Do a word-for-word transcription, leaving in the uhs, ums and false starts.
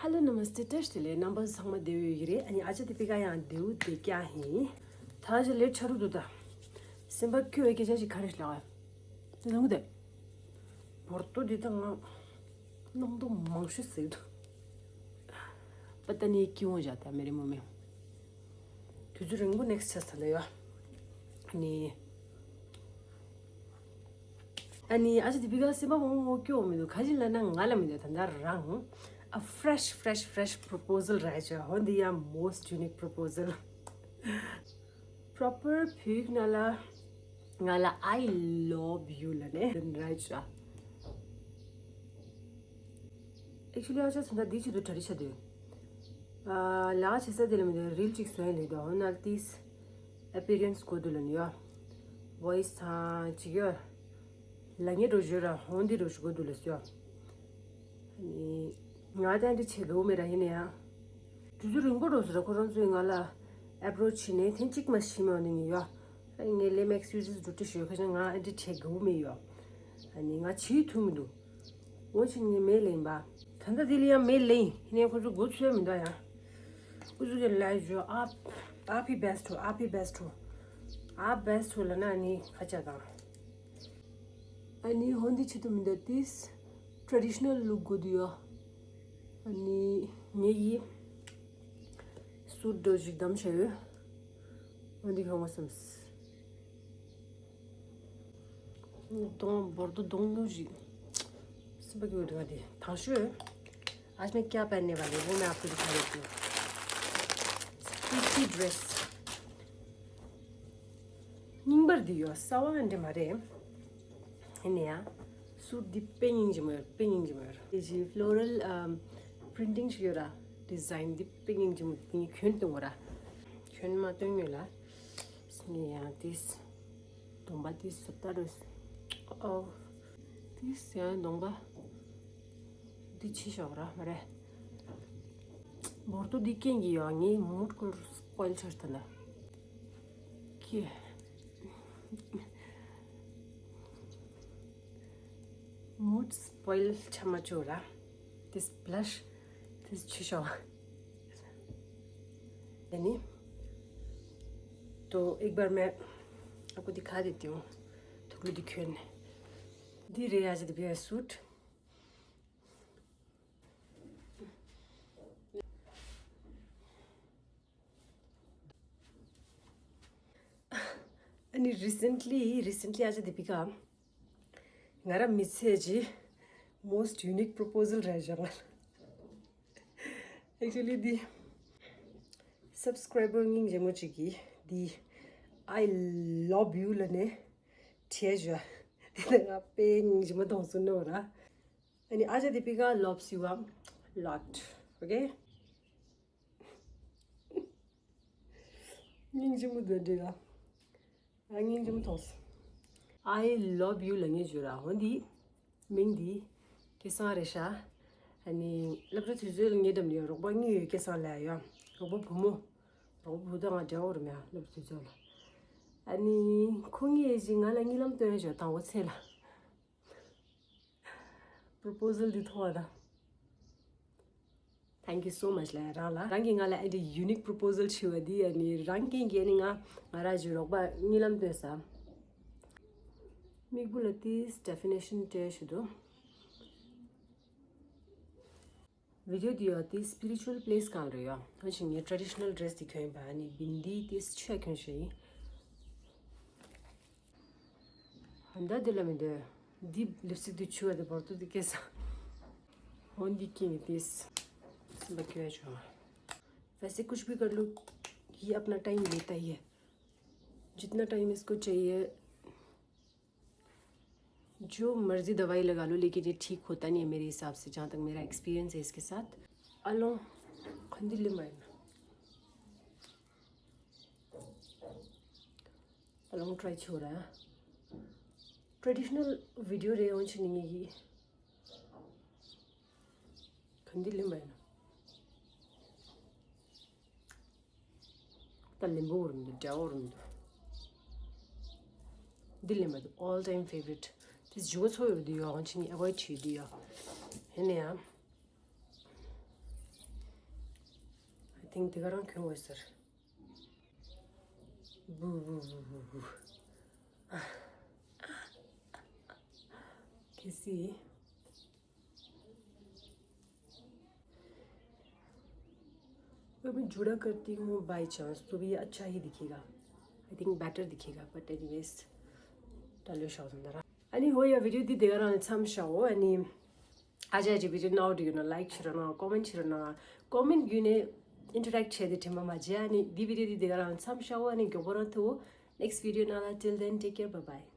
Hello, namaste, བཀྲ་ཤིས་བདེ་ལེགས། རྣམ་པ་ཚང་མ་བདེ་པོ་ཡོད་ཀྱི་རེད། ཨ་ནི་ཨ་ཅག་དེ་པི་ཀ་ཡང་བདེ་པོ་བསྡད་ཀྱི་ཡིན། ད་ཅི་ལས་ཆ་རུ་འདུག་ད། སེམས་པ་སྐྱོ་བའི་སྐད་ཆ་ཞིག་ག་རེ་ལབ་ཨ། དེ་ནང་དེ། བོར་ཏོ་འདི་ད་ང་སྣང་དོ་མང་ཤོས་ཟེར་འདུག་པ་ད་ནི་ཀི་འོང་བཞག་ད་མེ་རི་མོ་མེ། དུས་ཚོད་རིང་པོ་next ཆགས་ས་ལ་ཡོད། ཨ་ནི། ཨ་ནི་ཨ་ཅག་དེ་པི་ཀ་སེམས་པ་མང་པོ་སྐྱོ་བོ་མི་འདུག་ག་ཅི་ལབ་ན་ང་ལ་མི་འདུག་ད་ལྟ་རང་། A fresh, fresh, fresh proposal རག་བྱུང་། འོ་འདི་ཡང་most unique proposal. Proper བོད་ཡིག་ནང་ལ་ང་ལ་I love you ལབ་ནས་རག་བྱུང་། Actually ཨ་ཅག་ད་ལྟ་འདི་ཆེད་དུ་གྲ་སྒྲིག་བྱས་འདུག་ཨ། ལས་ཀ་བྱེད་ས་དེ་ལ་མི་འདུག་རིལ་གཅིག་བཟོས་ཡིན་ལེ་འདུག་འོ་ན་ཏིས་appearance དགོས་འདུག་ལབ་ནི་ཡོད། Voice དང་ཅིག་ཡོད། ལ་ངེ་འགྲོ་བཞུ་ར་ཧོན་དི་འགྲོ་བཞུ་དགོས་འདུག་ལ་སོ། ནི། ང་ད་འདི་བྱེད་དགོས་མེད་ར་ཡིན་ན་ཡང་། དུས་ཚོད་རིང་པོ་འགྲོ་སོང་ར་ཁོ་རང་ཚོས་ང་ལ་approach བྱས་ནས་ཐེངས་གཅིག་མ་ཤི་མ་ནི་ངི་ཡོད། ངས་ལེ་མ་excuses འགྲོ་དྲི་ཞོད་ཁ་ཤ་ང་འདི་བྱེད་དགོས་མེད་ཡོད། ནི་ང་བྱེད་ཐུབ་མི་འདུག་འོ་ཕྱིན་ངས་མེ་ལེན་པ། ད་ལྟ་དེ་ལ་ཡང་མེ་ལེན་ཡིན་ནའི་ཁོ་ཚོ་མགོ་ཚོས་མི་འདུག་ཡང་། ཁོ་ཚོ་གི་ལ་ཞོ་ཨ། ཨ་ཕི་བེ་སི་ཊོ། ཨ་ཕི་བེ་སི་ཊོ། ཨ་བེ་སི་ཊོ་ལབ་ན་ནི་ཁ་ཆ་གང་། ཨ་ནི་ཧོན་དི་ཆེད་དུ་མི་འདུག་ཏིས་traditional look དགོས་འདུག་ཡོ། ཨ་ནི་ངེད་ཀྱིས་སུཊ་འདྲ་ཞིག་བདམས་བྱས་ཡོད། ཧོན་དི་ཁང་བ་སམ། གདོང་བོར་དུ་གདོང་ཉུང་ཞིག་སེམས་པ་སྐྱོ་འདུག་དེ་དང་ཤོས། आज मैं क्या पहनने वाली हूँ, मैं आपको दिखा देती हूँ। Pretty dress. རྙིང་པར་འདི་ཡོད་གསར་བ་འདྲ་མ་རེད། ཡིན་ན་ཡང་། སུཊ་འདི་དཔེ་སྙིང་རྗེ་མོ་ཡོད། དཔེ་སྙིང་རྗེ་མོ་ཡོད། དེ་བཞིན་floral printing ཞིག་ཡོད་ར། design འདི་དཔེ་སྙིང་རྗེ་མོ། འདི་གྱོན་སྟོན་དགོས་ར། གྱོན་མ་སྟོན་ཡོད་ལ། ཡིན་ན་ཡང་དེ། གདོང་པ་འདི་སུ་ལྟ་རུ། ཨོ། དེ་ཡང་གདོང་པ། འདི་ཕྱི་ཤོག་ར་མ་རེད། བོར་དུ་འདི་རྐྱེན་གྱི་ཡོད་ངའི་མུ་ཌི་ཀུན་སྤོ་ཡིལ་ཆར་ཐལ་ལ། ཀྱེ། མུ་ཌི་སྤོ་ཡིལ་ཆ་མ་བཅུག་ར། དེ་བྷ་ལ་ཤི་དེ་ཕྱི་ཤོག་ཡ་ནི། तो एक बार मैं आपको दिखा देती हूँ। थुकलू दिखियो ने। འདི་རེད་ཡ་ཅི་དེ་བི་ཡ་སུཊ། ཨ་ནི་recently, recently ཨ་ཅག་དེ་པི་ཀ་ང་ར་མི་ཚེ་གི་most unique proposal རེད་བཞག Actually འདི་subscriber སྙིང་རྗེ་མོ་གཅིག་གིས་འདི་I love you ལབ་ནས་བྲིས་བཞག་དེ་ལ་ང་དཔེ་སྙིང་རྗེ་མོ་མཐོང་སོང་ནོ་ར། ཨ་ནི་ཨ་ཅག་དེ་པི་ཀ་loves you a lot, okay? སྙིང་རྗེ་མོ་འདི་འདྲ་ལ། ང་སྙིང་རྗེ་མོ་མཐོང་སོང་། I love you ལབ་ངེས་བརྗོད་ར། འོ་འདི། མིང་འདི། སྐལ་བཟང་རེད་ཤག་ཨ་ནི་སློབ་གྲྭ་དུས་ཚོད་ལ་ངའི་འགྲམ་ཡོད། རོགས་པ་གཉིས་ཡོད་སྐལ་བཟང་ལབ་ཡ། རོགས་པ་བུ་མོ། རོགས་པ་བུ་དང་ང་འདྲ་བོ་རེད་མེད་སློབ་གྲྭ་དུས་ཚོད་ལ། ཨ་ནི་ཁོ་གཉིས་ཡོད་ཅིག་ང་ལ་གཉིད་ལམ་སྟོན་ཡ་ཞོག་དང་པོ་ཚེ་ལ། Proposal འདི་མཐོང་བ་དང་། Thank you so much ལ་རང་ལ། རང་གིས་ང་ལ་ཨ་འདྲའི་unique proposal བྱས་པ་འདི་ཡ་ནི་རང་རྐྱེན་གྱིས་ནི་ང་ང་རང་གི་རོགས་པ་གཉིད་ལམ་སྟོན་ས། མིག་བུ་ལ་ཏིས་definition སྤྲད་ཞུ་དོ། video འདི་ཡ་ཏིས་spiritual place གང་རེད་ཡ། ཨ་ཅིག་ངས་traditional dress འདི་གྱོན་པ་ཨ་ནི་བིན་འདི་ཏིས་ཆོས་གྱོན་ཞུ་ཡིན། ཧན་ད་དེ་ལ་མི་འདོད། འདི་ལིབ་སི་ཊིག་འདི་ཆུ་བ་དེ་བོར་དུ་འདི་སྐྱེས་ས། འོ་འདི་སྐྱེས་ནི་དེས། སེམས་པ་སྐྱོ་ཡ་བྱུང་། वैसे कुछ भी कर लो, ये अपना टाइम लेता ही है। जितना टाइम इसको चाहिए, जो मर्जी दवाई लगा लो, लेकिन ये ठीक होता नहीं है मेरे हिसाब से, जहाँ तक मेरा एक्सपीरियंस है इसके साथ। Alors, खंदी ले मायना। Along try छोरा। Traditional video རེ་ཡོང་ཆེ་ནི་ངེད་ཀྱི་ག་འདི་ལེན་པ་ཡིན་ན། ད་ལེན་པོ་རུ་འདུག་འདྲ་བོ་རུ་འདུག་འདི་ལེན་པ་འདུག all time favorite. དེ་ཇུ་བ་ཚོ་ཡོད་འདུག་ཡོ་ཧོན་ཆེ་ནི་ཨ་བོའི་ཆེ་འདུག་ཡོ། ཧེ་ནས་ཡང་། ཐེངས་དེ་ག་རང་གྱོན་འོས་ཟེར། བུ་བུ་བུ་བུ་བུ། གལ་སྲིད། वो भी जुड़ा करती हूँ बाई चांस, तो भी अच्छा ही दिखेगा। आई थिंक बेटर दिखेगा, but anyways. ད་ལོས་ཤོག་ཟིན་ད་ར། ཨ་ནི་ཧོ་ཡ་བི་ཌིའོ་འདི་དེ་ག་རང་ལ་མཚམས་བཞག་འོ། ཨ་ནི་ཨ་ཅག་ཅིག་བི་ཌིའོ་ནའོ་འགྲིག་ཡོད་ན་ལའིག་བྱེད་རོགས་གནང་། ཀོ་མེན་ཊི་བྱེད་རོགས་གནང་། ཀོ་མེན་ཊི་བརྒྱུད་ནས་ཨིན་ཊར་ཨེག་བྱས་ཏེ་དྲན་པ་མ་བརྗེད། ཨ་ནི་འདི་བི་ཌིའོ་འདི་དེ་ག་རང་ལ་མཚམས་བཞག་འོ། ཨ་ནི་མགྱོགས་པོ་རང་ཐུག་འོ། ནེགསི་ཊི་བི་ཌིའོ་ནང་ལ། till then, take care, bye bye.